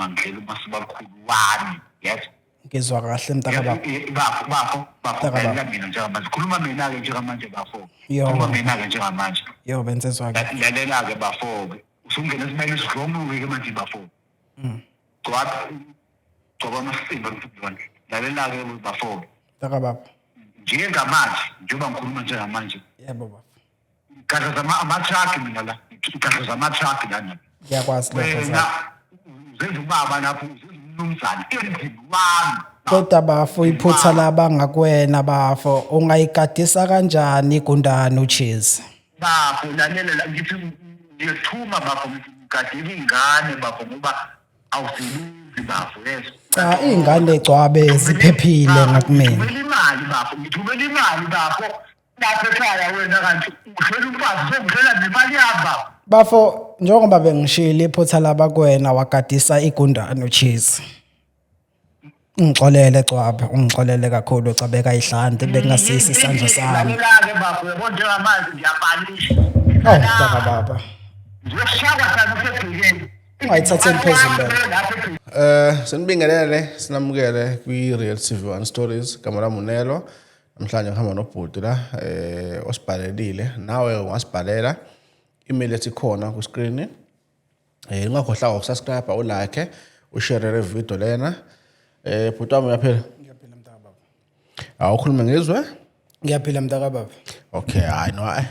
Mangidlela uMasibakhulu wami, yes. Ngizwa kahle mntakababa. Bafo, bafo, bafo, Mntakababa. lalela mina njengamanje. Khuluma mina-ke njengamanje, bafo. Yo. Khuluma mina-ke njengamanje. Yo bensizwa ke. Lalela-ke, bafo-ke. Usungena esimeni esiwrong-ke manje, bafo. Gcwaba, gcwaba amasimba mfundisi. Lalela-ke, bafo. Mntakababa. Njengamanje, njengoba ngikhuluma njengamanje. Yebo baba. Gadla zama ama-truck mina la. Gadla zama-truck lana. Ngiyakwazi lokho Wena zakho. uzenza ubaba lapho, uzenza umnumzane emzini wami. Kodwa bafo, iphutha labangakwena bafo, ungayigadisa kanjani igundane ucheese? Bafo, lalela la, ngithi ngiyethuma bafo, ngithi ngigadile ingane bafo, ngoba awusebenzi bafo, yes. Cha, iy'ngane gcwabe ziphephile ngakumina. Ngithumela imali bafo, ngithumela imali bafo, lapha ekhaya wena kanti uhlela umfazi, songihlela nemali yami bafo. Bafo, njengoba bengishilo, iphutha labakwena, wagadisa igundane ucheese. Ungixolele gcwabe, ungixolele kakhulu, cabeka ihlanti bekungasisi isandla sami. Lalela-ke bafo, yabo njengamanje ngiyabhalisha. Oh mntaka baba. Ngiyoshaka sana usebhekeni. Ungayithatheli phezulu lento. Lapha ebhekeni. Sinibingelele, sinamukele kwi Real TV One Stories. Igama lami uNelo. Namhlanje ngihamba nobhuti la osibhalelile. Nawe ungasibhalela. Email ethi khona ku screen. Ungakhohlwa ukusubscribe, ulike, ushare le video lena. Bhuti wami, uyaphila? Ngiyaphila mntaka baba. Awukhulume ngizwe? Ngiyaphila mntaka baba. Okay, hayi no hayi.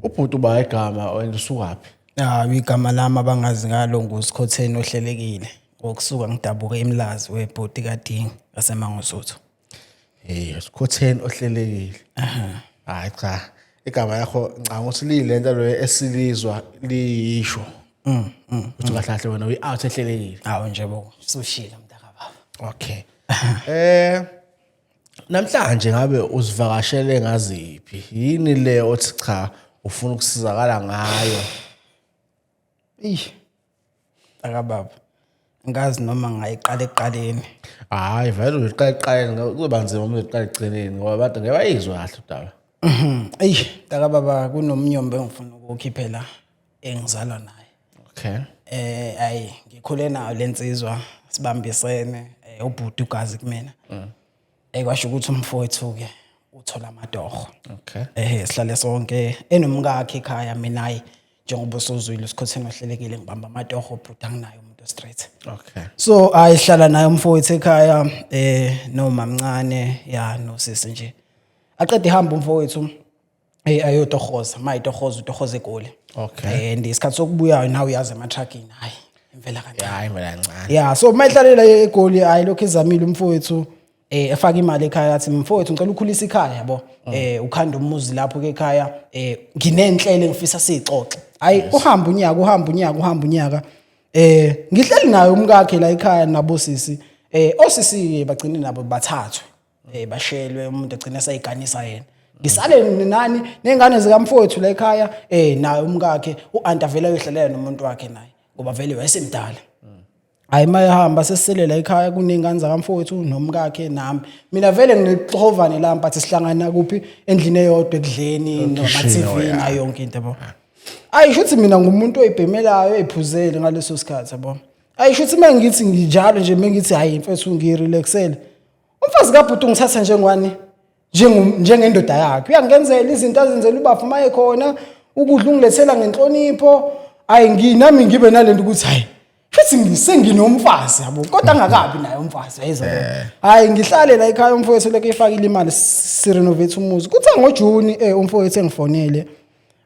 Ubhuti uba igama and usukaphi? Ah, igama lami abangazi ngalo nguSikhotheni ohlelekile. Ngokusuka ngidabuka eMlazi webhoti kaDingi ngaseMangosuthu. Hey, Sikhotheni ohlelekile. Hayi cha. Igama lakho ngicabanga ukuthi liyilento lo esilizwa liyisho. Uthi kahle kahle wena uyi-out ehlelekile. Hawu nje bo, sushila mntaka baba. Okay. Namhlanje ngabe uzivakashele ngaziphi? Yini le othi cha ufuna ukusizakala ngayo? Ih. Mntaka baba. Ngazi noma ngayiqala ekuqaleni. Hayi vele uyiqala ekuqaleni, kuzoba nzima uma uzoqala ekugcineni ngoba abantu ngeke bayizwe kahle udaba. Eyi, mntaka baba, kunomnyombo engifuna ukukhiphela engizalwa naye. Okay. Ayi ngikhule nayo lensizwa, sibambisene, ubhuti ugazi kumina. Kwasho ukuthi umfowethu ke uthola amatoho. Okay. Sihlale sonke enomkakhe ekhaya, mina hayi njengoba usuzwile uSikhotheni ohlelekile, ngibamba amatoho, bhuti anginayo umuntu straight. Okay. So ayihlala naye umfowethu ekhaya, nomamncane ya nosisi nje. Aqede ihamba umfowethu ayotohoza, mayitohoza utohoza eGoli. Okay. And isikhathi sokubuya nawe uyazi ema-truckini, hayi imvela kancane. Hayi mina kancane. Yeah, so mayihlalela eGoli, hayi lokho izamile umfowethu efaka imali ekhaya, athi mfowethu ngicela ukhulisa ikhaya yabo. Ukhanda umuzi lapho ke ekhaya, nginenhlelo engifisa sixoxe. Hayi uhamba unyaka, uhamba unyaka, uhamba unyaka. Ngihleli naye umkakhe la ekhaya nabosisi. Osisi bagcine nabo bathathwe. Bashelwe, umuntu agcine seyiganisa yena. Ngisale nani nengane zikamfowethu la ekhaya, naye umkakhe uanti avela ayohlalela nomuntu wakhe naye ngoba vele wayesemdala. Hayi mayehamba sesisele la ekhaya kunengane zakamfowethu nomkakhe nami. Mina vele nginexhovane la mpathi, sihlangana kuphi? Endlini eyodwa, ekudleni noma TV nayo yonke into yabo. Ayi shuthi mina ngumuntu oyibhemelayo, oyiphuzele ngaleso sikhathi yabo. Ayi shuthi mengithi nginjalo nje, mengithi hayi mfethu ngirelaxele. Umfazi kabhuti ungithatha njengwani? Njengendoda yakhe. Uyangenzela izinto azenzela ubafu maye khona, ukudla ungilethela ngenhlonipho. Ayi nginami ngibe nalento ukuthi hayi futhi ngisenginomfazi yabo, kodwa angakabi naye umfazi yayizwa. Hayi ngihlale la ekhaya, umfowethu lokho efakile imali sirenovate umuzi. Kuthe ngoJune umfowethu engifonele.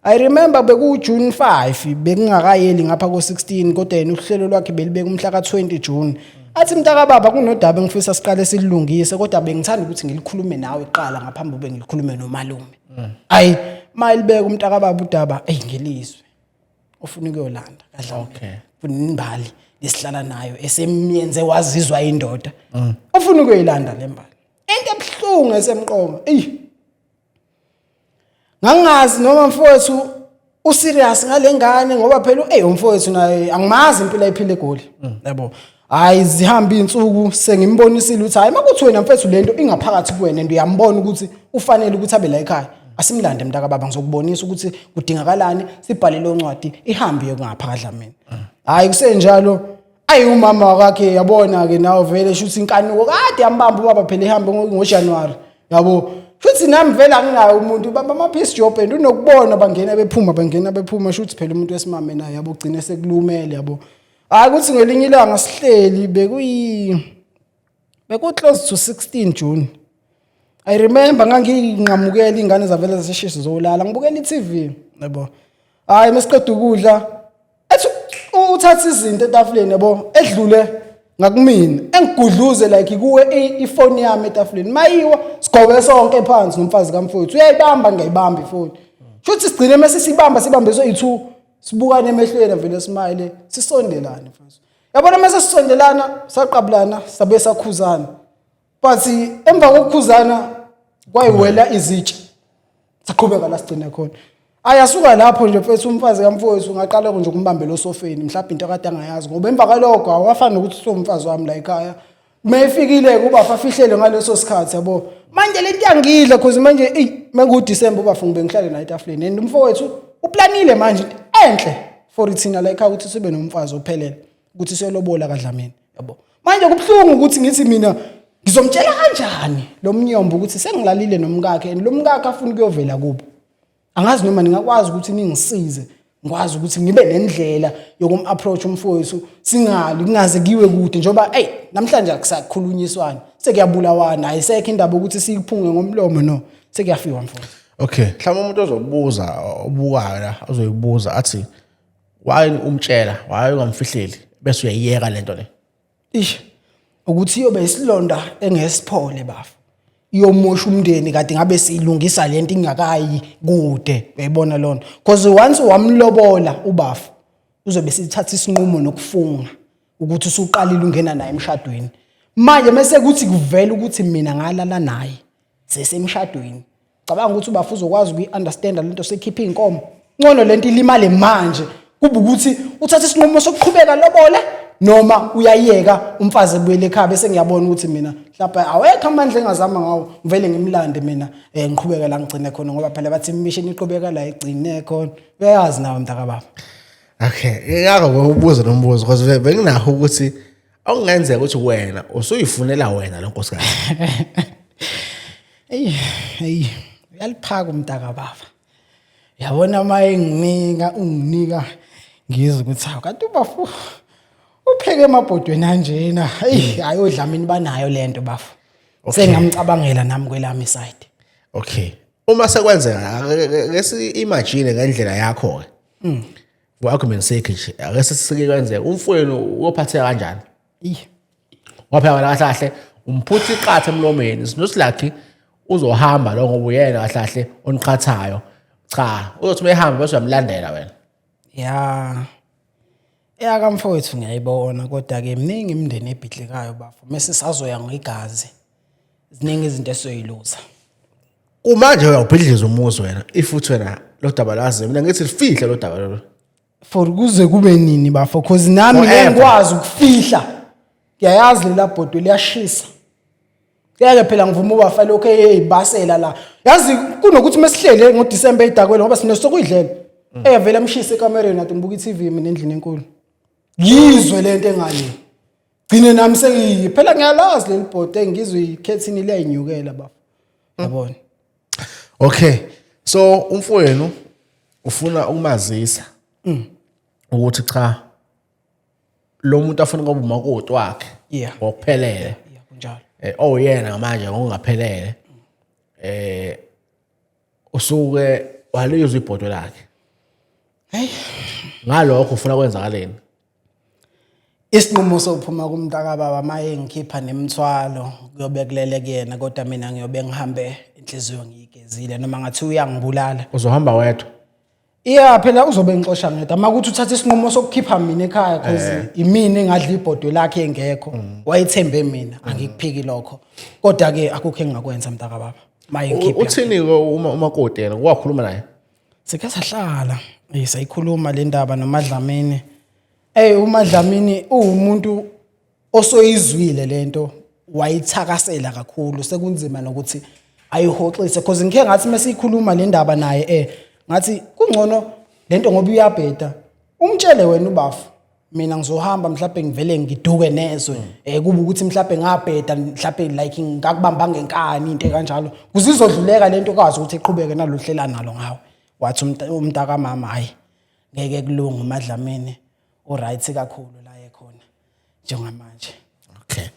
I remember beku June 5, bekungakayeli ngapha ko 16, kodwa yena uhlelo lwakhe belibeka umhla ka 20 June. Athi mntaka baba, kunodaba engifisa siqale silungise, kodwa bengithanda ukuthi ngilikhulume nawe kuqala ngaphambi kube ngilikhulume nomalume. Ayi mayilibeka umntaka baba udaba, ey ngilizwe. Ufuna ukuyolanda kadla. Okay. Kunembali lesihlala nayo esemyenze wazizwa indoda. Ufuna ukuyilanda lembali. Into ebuhlungu esemqongo. Ey ngangazi noma mfowethu userious ngale ngane, ngoba phela ey umfowethu naye angimazi impilo ayiphile eGoli yabo. Hayi zihamba izinsuku, sengimbonisile ukuthi hayi makuthi wena mfethu lento ingaphakathi kuwena and uyambona ukuthi ufanele ukuthi abe la ekhaya. Asimlande mntaka baba, ngizokubonisa ukuthi kudingakalani, sibhale lo ncwadi ihambe iye ngapha kaDlamini. Hayi, kusenjalo, ayi, umama wakhe yabona ke nawe vele shuthi inkanuko kade yambamba ubaba phela, ihambe ngoJanuary, yabo. Futhi nami vele anginayo umuntu bamba ama piece job and unokubona bangena bephuma, bangena bephuma, shuthi phela umuntu wesimame naye, yabo, ugcine sekulumele, yabo. Hayi, kuthi ngelinye ilanga sihleli, beku close to 16 June, I remember, nganginqamukela ingane zavele zaseshisa zolala, ngibukela i-TV, yabo. Hayi, mesiqeda ukudla, ethi uthatha izinto etafuleni, yabo, edlule ngakumina, engigudluze like kuwe ifoni yami etafuleni, mayiwa sigobe sonke phansi nomfazi kamfowethu, uyayibamba, ngiyayibamba ifoni, futhi sigcine mase sibamba, sibambe soyi-two, sibukane emehlweni, vele smile, sisondelane mfowethu, yabona. Mase sisondelana, saqabulana, sabe sakhuzana, but emva kokukhuzana kwayiwela izitsha, saqhubeka la sigcine khona. Ayasuka lapho nje mfethu, umfazi kamfowethu ngaqala nje ukumbambela osofeni, mhlawumbe into akade angayazi, ngoba emva kwalokho awafani nokuthi usumfazi wami la ekhaya. Mayefikile kuba afihlele ngaleso sikhathi, yabo. Manje lento iyangidla, cause manje eyi, mengu December ubafu ngibe ngihlale naye etafuleni, and umfowethu uplanile manje into enhle for thina la ekhaya ukuthi sibe nomfazi ophelele, ukuthi siyolobola kaDlamini, yabo. Manje kubuhlungu ukuthi ngithi mina ngizomtshela kanjani lo mnyombo ukuthi sengilalile nomkakhe, and lo mkakhe afuna ukuyovela kubo. Angazi noma ningakwazi ukuthi ningisize, ngikwazi ukuthi ngibe nendlela yokum-approach umfowethu, singali kungaze kiwe kude, njengoba eyi namhlanje akusakhulunyiswana, sekuyabulawana, ayisekho indaba ukuthi siyiphunge ngomlomo, no, sekuyafiwa mfowethu. Okay, mhlawumbe umuntu ozobuza obukayo la ozoyibuza athi, why umtshela, why ungamfihleli bese uyayiyeka lento le? Ish, ukuthi iyobe isilonda engesiphole bafa, iyomosha umndeni, kade ngabe siyilungisa lento ingakayi kude, uyayibona lona, because once wamlobola ubafa, uzobe sithatha isinqumo nokufunga ukuthi usuqalile ungena naye emshadweni. Manje mase kuthi kuvela ukuthi mina ngalala naye sesemshadweni, cabanga ukuthi ubafa uzokwazi ukuyi-understanda lento sekhipha iy'nkomo. Ngcono lento ilimale manje, kuba ukuthi uthatha isinqumo sokuqhubeka lobole noma uyayeka, umfazi ebuyele ekhaya, bese ngiyabona ukuthi mina mhlawumbe awekho amandla engazama ngawo, ngivele ngimlande mina, ngiqhubeke la ngigcine khona, ngoba phela bathi imishini iqhubeka la igcine khona, uyayazi nawe mntakababa. Okay, ngakho ngokubuza lo mbuzo because benginakho ukuthi okungenzeka ukuthi wena usuyifunela wena lo nkosikazi. Eyi, eyi, uyaliphaka umntakababa, yabona, uma enginika unginika, ngizwe ukuthi hawu, kanti ubafu upheke emabhodweni anjena. Eyi, hayi, oDlamini banayo lento bafu. Sengingamcabangela nami kwelami side. Okay, uma sekwenzeka, ake si-imagine ngendlela yakho-ke, for argument's sake nje, ake sisike kwenzeka, umfowenu uyophatheka kanjani? Eyi. Ngoba phela wena kahle kahle umphutha iqatha emlomeni, sinosilakhi uzohamba lo, ngoba uyena kahle kahle oniqhathayo. Cha, uzothi uma ehamba bese uyamlandela wena. Ya, eyakamfowethu ngiyayibona, kodwa-ke miningi imindeni ebhidlikayo bafo, mese sazoya ngegazi, ziningi izinto esizoyiluza. Kumanje uyawubhidliza umuzi wena if uthi wena lo daba lwazi, mina ngithi lifihle lo daba lolo. For kuze kube nini bafo? Cause nami ngeke Forever. ngikwazi ukufihla, ngiyayazi lela bhodwe liyashisa, ngeke phela ngivume ubafa lokho eyibasela la, yazi, kunokuthi mesihlele ngoDisemba eyidakwele, ngoba sinesokuyidlela, eyavela amshisa ekamereni, ade ngibuka i-TV mina endlini enkulu, ngizwe lento engale, gcine nami sengiyi phela ngiyalazi leli bhodwe, ngizwe ikhethini liyayinyukela bafo, yabona. Okay, so umfowenu ufuna ukumazisa ukuthi cha, lo muntu afuna ngoba umakoti wakhe ngokuphelele. Yeah, kunjalo. Oyena manje ngokungaphelele, usuke walizwa ibhodwe lakhe. Hey. Ngalokho ufuna kwenzakaleni? Isinqumo sokuphuma kumntakababa maye ngikhipha nemithwalo kuyobe kulele kuyena, kodwa mina ngiyobe ngihambe inhliziyo ngiyigezile, noma ngathi uyangibulala. Uzohamba wedwa? Iya, phela uzobe ngixosha ngedwa uma kuthi uthatha isinqumo sokukhipha mina ekhaya, cause imina engadla ibhodwe lakhe engekho, wayethembe mina, angikuphiki lokho, kodwa-ke akukho engingakwenza mntakababa maye ngikhiphe. Uthini-ke uma umakoti yena wakhuluma naye? Sike sahlala, sayikhuluma le ndaba noMadlamini. UMadlamini uwumuntu osoyizwile lento, wayithakasela kakhulu, sekunzima nokuthi Ayihoxise because ngikhe ngathi mesikhuluma le ndaba naye ngathi kungcono lento ngoba uyabheda. Umtshele wena ubafu. Mina ngizohamba mhlawumbe ngivele ngiduke nezwe kube ukuthi mhlawumbe ngabheda mhlawumbe like ngakubamba ngenkani into kanjalo kuzizodluleka lento kwazi ukuthi iqhubeke nalohlela nalo ngawe. Wathi umntaka mama hayi ngeke kulungu uMadlamini uright kakhulu la ekhona njengamanje. Okay.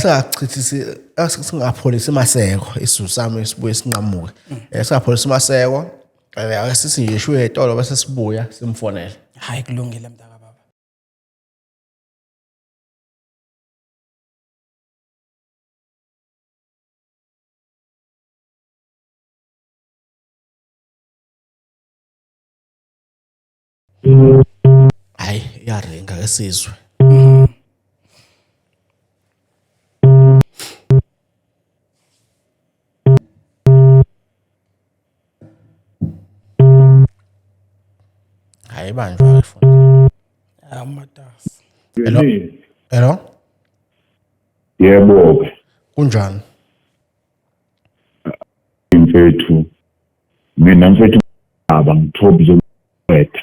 Singachithisi singapholisi maseko isiZulu sami sibuye sinqamuke. Singapholisi maseko ake sithi nje shuye etolo bese sibuya simfonele. Hayi kulungile mntaka baba. Hayi iyaringa ke sizwe. Hayi banjwa ifoni. Amatasi. Hello. Hello. Yebo-ke Kunjani? mfethu, mina mfethu baba ngithobi zokuqeda.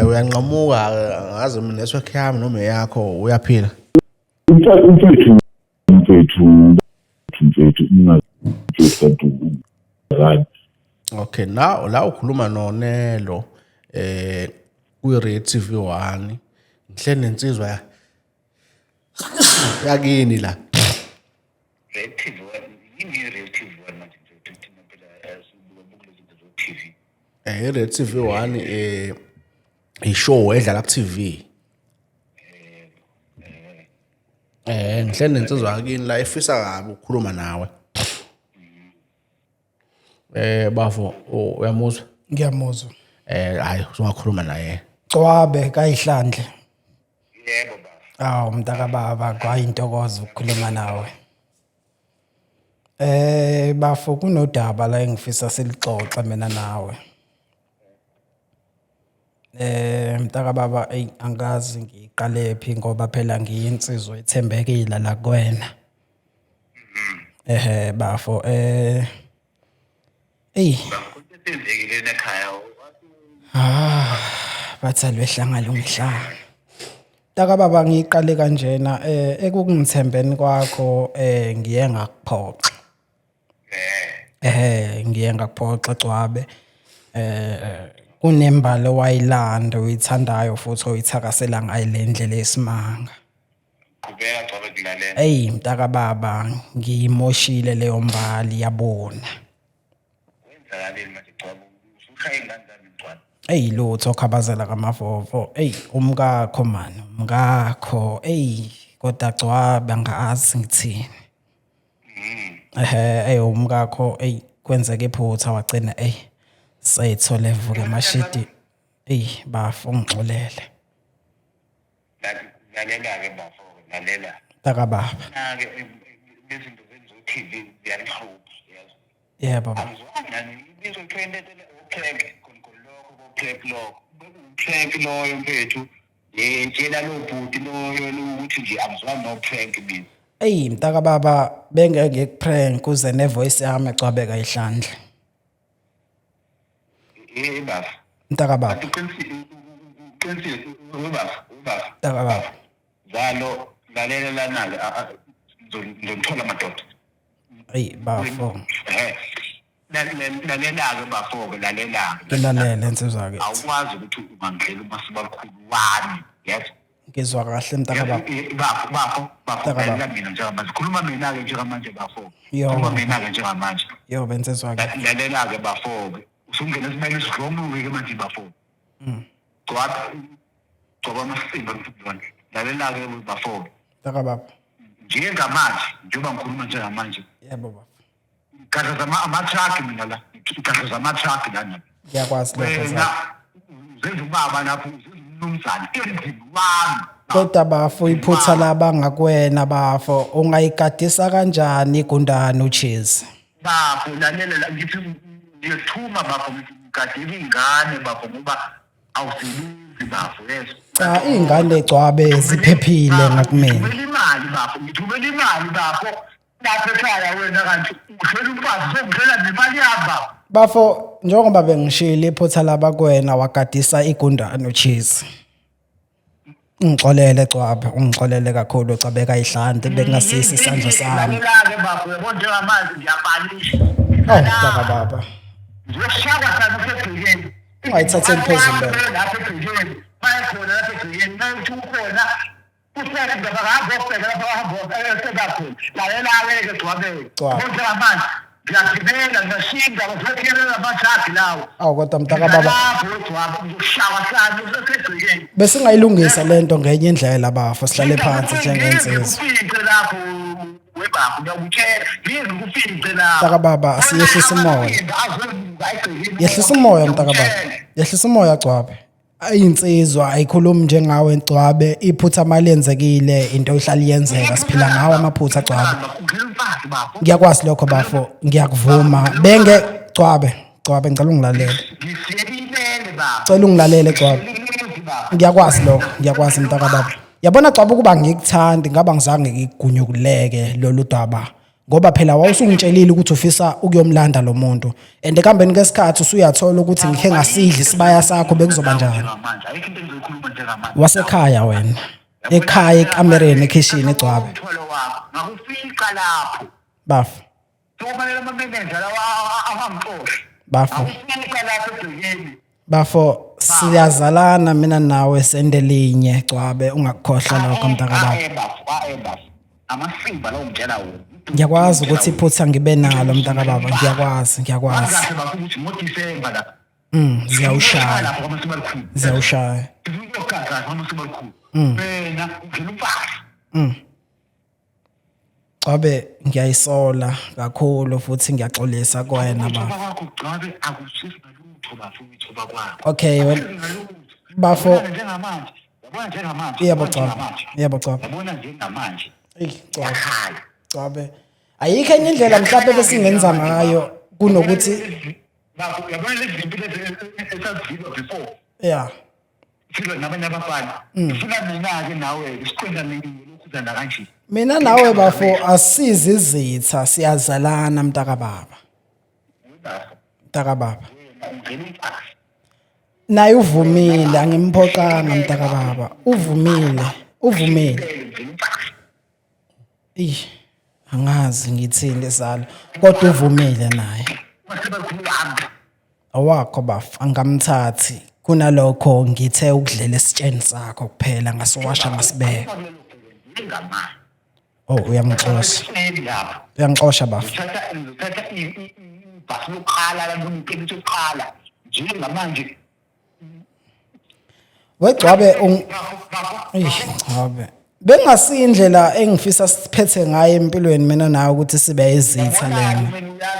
Uyanqamuka ngazi mina network yami noma eyakho uyaphila. Mfethu mfethu mfethu ungazi kanti ungakani. Okay, now la ukhuluma noNelo kwi Red TV 1 ngihleli nensizwa yakini la. Red TV 1 yini Red TV 1 manje mfethu thina phela sibuka kulezi zinto zo TV. I-Red TV 1 i-show edlala ku TV. Ngihleli nensizwa yakini la ifisa kabi ukukhuluma nawe. Bafo uyamuzwa? Ngiyamuzwa. Hayi usungakhuluma naye. Gcwabe kayihlandle. Yebo baba. Awu mntaka baba kwayintokozo ukukhuluma nawe. Bafo kunodaba la engifisa silixoxe mina nawe. Mntaka baba ey angazi ngiqale phi ngoba phela ngiyinsizwa ethembekile la kuwena. Ehhe bafo ey Senzekile ekhaya. Bathi alwehlanga lungehlanga. Mntaka baba ngiqale kanjena ekungithembeni kwakho ngiye ngakuphoxa. Ngiye ngakuphoxa Gcwabe. Kunembali wayilanda oyithandayo futhi oyithakasela ngayo le ndlela yesimanga. Qhubeka Gcwabe kulalela. Ey mntaka baba ngiyimoshile leyo mbali yabona. Kwenzakaleni manje Gcwabe? Usushaya ingane zami Gcwabe. Ey lutho khabazela kaMavovo. Ey umkakho man, umkakho. Ey kodwa Gcwabe angazi ngithini. Ey umkakho ey kwenzeka iphutha wagcina ey seyithole evuka emashidi. Ey bafo ungixolele. Lalela-ke bafo, lalela. Mntaka baba. Nake lezinto zenzo TV ziyanihlupha yazi. Yebo baba. Angizwani nani ibizwa into prank khona lokho ko prank lokho. Prank loyo mfethu. Tshela lo bhuti loyo ukuthi nje angizwani no prank mina. Ey mntaka baba bengeke ngikuprank uze ne voice yami egcwabe kayihlandle. Baba. Mntaka baba. Uqinisile ubaba ubaba. Mntaka baba. Zalo lalela lana-ke ngizonithola madoda. Ey bafo. Lalela-ke bafo-ke lalela-ke. Ngilalele insizwa ke. Awukwazi ukuthi ungangidlela uma sibakhulu wami yes. Ngizwa kahle mntaka baba. Bafo bafo bafo lalela mina njengamanje. Khuluma mina-ke njengamanje bafo. Khuluma mina-ke njengamanje. Yo bensizwa ke. Lalela-ke bafo-ke. Usungena esimeni esiwrong-ke manje bafo. Gcwaba amasimba mfundisi. Lalela-ke bafo. Mntaka baba. Njengamanje njengoba ngikhuluma njengamanje. Yebo baba. Ngigadla ama-truck mina la. Ngigadla ama-truck lana. Ngiyakwazi lokho. Wena uzenza ubaba lapho uzenza umnumzane emzini wami. Kodwa bafo iphutha labangakwena bafo ungayigadisa kanjani igundane ucheese? Bafo lalela ngithi ngiyothuma bafo ngigadela ingane bafo ngoba awusebenzi bafo yes. Cha ingane egcwabe ziphephile ngakumina. Ngithumela imali bafo, ngithumela imali bafo. Lapha ekhaya wena kanti udlela umfazi songidlela nemali yami baba. Bafo, njengoba bengishilo iphutha labakwena wagadisa igundane cheese. Ungixolele Cwabe, ungixolele kakhulu Cwabe kayihlanti bekungasisi isandla sami. Lalela-ke baba, uyabona njengamanje ngiyabhalisha. Awu mntaka baba. Ngiyoshakwa sana usegcekeni. Ungayithatheli phezulu lento. Lapha egcekeni, bayakhona lapha egcekeni, bayothi ukhona. Useke ngoba akahambe oseke lapha ahamba oseka khona. Lalela-ke ke Gcwabeke. Gcwabe. Yabona njengamanje ngiyagibela ngiyashinda ngizokhelela amajagi lawo. Awu kodwa mntaka baba. Lapho Gcwabe ngiyoshakwa sana usegcekeni. Besingayilungisa lento ngenye indlela bafo, sihlale phansi njengensizwa. Ngikufice lapho webaba ngiyakutshela ngeke ngikufice lapho. Mntaka baba, siyehlise umoya. Yehlisa umoya mntaka baba. Yehlisa umoya Gcwabe. Ayinsizwa ayikhulumi njengawe Gcwabe, iphutha malenzekile into ihlala iyenzeka siphila ngawo amaphutha Gcwabe. Ngilumfazi bafo. Ngiyakwazi lokho bafo, ngiyakuvuma. Benge Gcwabe, Gcwabe ngicela ungilalele. Ngisiyelile baba. Cela ungilalele Gcwabe. Ngisiyelile baba. Ngiyakwazi lokho, ngiyakwazi mntaka baba. Yabona Gcwabe ukuba ngikuthandi ngaba ngizange ngigunyukuleke lolu daba. Ngoba phela wawusungitshelile ukuthi ufisa ukuyomlanda lo muntu. And ekuhambeni kwesikhathi usuyathola ukuthi ngikhe ngasidli isibaya sakho bekuzoba njani. Njengamanje ayikho into engizoyikhuluma njengamanje. Wasekhaya wena. Ekhaya ekamereni ekhishini eGcwabe. Umthwalo wakho ngakufica lapho. Bafo, Sokufanele ama-manager lawa angangixoshi. bafo. Akufica lapho egcekeni. Bafo siyazalana mina nawe sendelinye Gcwabe ungakukhohlwa lokho mntaka baba. Bafo, amasimba lawo ngitshela wona. Ngiyakwazi ukuthi iphutha ngibe nalo mntaka baba, ngiyakwazi, ngiyakwazi. Kahle bafo ukuthi ngoDisemba lapha. Ziyawushaya, Lapho kwamasiba likhulu. ziyawushaya. Ukuyogaza kwamasiba likhulu. Wena ungena umfazi. Gcwabe ngiyayisola kakhulu futhi ngiyaxolisa kuwena Ukuthoba bafo. kwakho gcwabe akusizi ngalutho bafo ukuthoba kwakho. Okay, wena Akusizi ngalutho. bafo Yabona njengamanje, yabona njengamanje. yebo yabona Gcwabe, njengamanje. yebo Gcwabe. Yabona njengamanje. Eyi Gcwabe, Yakhala. Gcwabe. Ayikho enye indlela mhlawumbe besingenza ngayo kunokuthi Bafo, yabona lezi zinto lezi esazilwa before. yeah. Silwa nabanye abafana. Ngifuna mina-ke nawe siqonda lokhu kanje. Mina nawe bafo asizi izitha siyazalana mntaka baba. Bafo, Mntaka baba. wena ungena umfazi. Naye uvumile angimphoqanga mntaka baba. Uvumile, uvumile. Ungena umfazi. Ey, angazi ngithini salo kodwa uvumile naye. Masebakhulu wami. Awakho bafo angamthathi. Kunalokho ngithe ukudlela esitsheni sakho kuphela ngasowasha ngasibeka. Njengamanje. Oh uyangixosha. Hleli lapha. Uyangixosha bafo. Ngithatha ngithatha ibhasi lokuqala la noma itekisi yokuqala. Njengamanje. Wegcwabe ung Bafo, bafo. Eish, Gcwabe. Bengasindlela engifisa siphethe ngayo empilweni mina nawe ukuthi sibe izitha lena.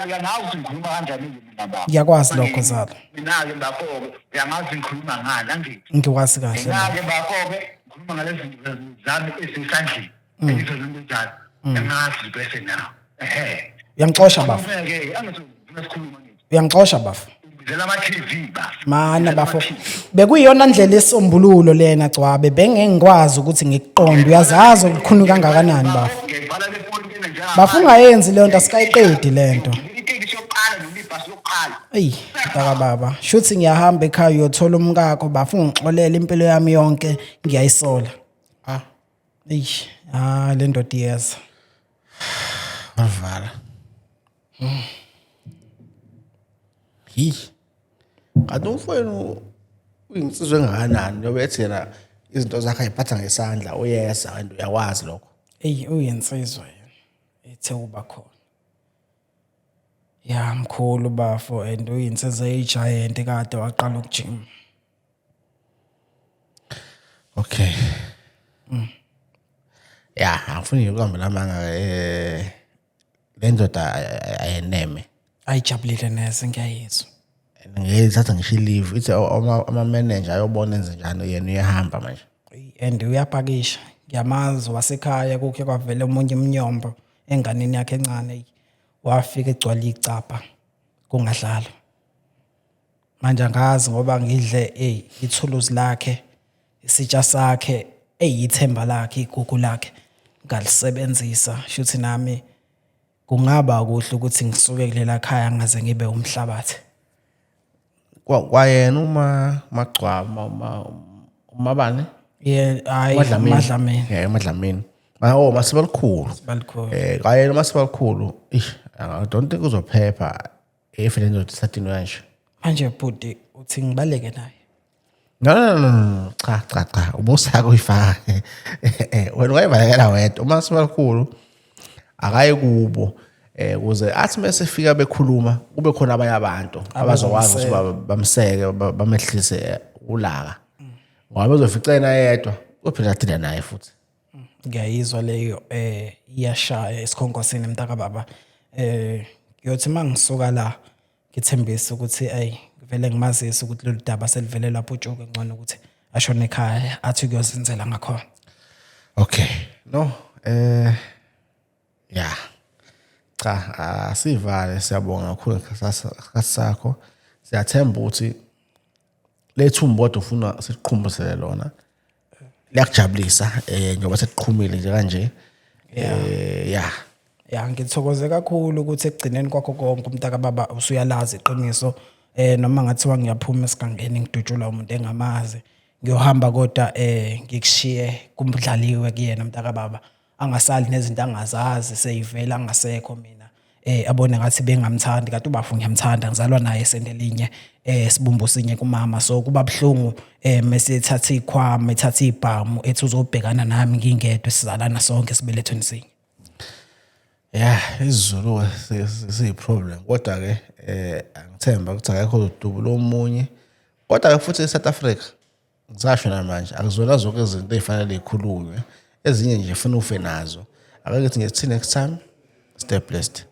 Uyangazi ngikhuluma kanjani mina baba. Ngiyakwazi lokho Zalo. Mina-ke bafo-ke uyamazi ngikhuluma ngani angithi. Ngikwazi kahle. baba. Mina-ke bafo-ke ngikhuluma ngalezi zinto zami ezisandleni. Ezizo zinto njalo. Uyangazi bese nawe. Ehhe. Uyangixosha bafo. Khulumeke-ke angithi ufuna sikhuluma ngithi. Uyangixosha bafo. Ngizela ama-TV bafo. Mana Ngizela bafo. ama-TV. Bekuyiyona ndlela esombululo lena Gcwabe bengengikwazi ukuthi ngikuqonde. Uyazazi ukukhulu kangakanani bafo. Ngiyayibhala le foni lena njengamanje. Bafo ungayenzi leyo nto asikayiqedi lento. Ngibika itekisi yokuqala noma ibhasi yokuqala. Eyi mntaka baba, shuthi ngiyahamba ekhaya uyothola umkakho bafo ungixolele impilo yami yonke ngiyayisola. Ah, Eyi, ah le ndoda iyeza. wavala. Hi. Kanti umfowenu uyinsizwa engakanani njengoba ethi yena izinto zakhe ayiphatha ngesandla uyeza and uyakwazi lokho. Eyi uyinsizwa yena ethe uba khona. Ya mkhulu bafo and uyinsizwa eyi-giant kade waqala ukujima. Okay. Ya, angifuni ukuhamba lamanga le ndoda ayeneme. Ayijabulile neze ngiyayizwa. Ngeke ithatha ngisho i-leave ithi ama-manager ayobona enze njani yena uyahamba manje. And uyapakisha. Ngiyamazi wasekhaya kukhe kwavela omunye umnyombo enganeni yakhe encane wafika egcwala icapha kungadlalwa. Manje angazi ngoba ngidle ey ithuluzi lakhe isitsha sakhe eyithemba lakhe igugu lakhe ngalisebenzisa shuthi nami. Kungaba kuhle ukuthi ngisuke kulela khaya ngaze ngibe umhlabathi. Kwayena uma magcwaba uma bani? Yeah, hayi. UMadlamini. Madlamini. Yeah, uMadlamini. Ah, oh, Masibalikhulu. Sibalikhulu. Kwayena uMasibalukhulu, ish, I don't think uzophepha if le ndoda isadinwe kanje. Manje bhuti, uthi ngibaleke naye? No, no, no, no, no. Cha, cha, cha, ubusaka uyifaka. Wena ungayivalekela wedwa. Uma Sibalukhulu akaye kubo ukuze athi mase fika bekhuluma, kube khona abanye abantu abazokwazi ukuthi bamseke, bamehlise ulaka. Ngoba bezofica yena yedwa, uphila athina naye futhi. Ngiyayizwa leyo, iyashaya esikhonkosini, mntaka baba. Ngiyothi mangisuka la, ngithembise ukuthi ey, vele ngimazise ukuthi lolu daba selivele laphutshuka, ngcono ukuthi ashone ekhaya, athi kuyozenzela ngakhona. Okay. No, yeah. Cha, asivale, siyabonga kakhulu ngesikhathi sakho. Siyathemba ukuthi lethumbu kodwa ufuna siqhumbisele lona liyakujabulisa, njengoba sesiqhumile nje kanje. Yeah. Ya, ngithokoze kakhulu ukuthi ekugcineni kwakho konke, umntaka baba, usuyalazi iqiniso. Noma ngathiwa ngiyaphuma esigangeni, ngidutshulwa umuntu engamazi, ngiyohamba, kodwa ngikushiye kumdlaliwe kuyena mntaka baba, angasali nezinto angazazi seyivela angasekho mina, abone ngathi bengamthandi, kanti ubafu ngiyamthanda, ngizalwa naye sendelinye, sibumbu sinye kumama. So kuba buhlungu mase ethatha ikhwama, ethatha ibhamu, ethi uzobhekana nami ngingedwa, sizalana sonke sibelethweni sinye. Yeah, isiZulu siyi-problem, kodwa ke angithemba ukuthi akekho ozodubula omunye. Kodwa ke futhi eSouth Africa, ngisasho namanje, akuzona zonke izinto ey'fanele y'khulunywe, ezinye nje funa ufe nazo. Ake ngithi nje, see next time, stay blessed.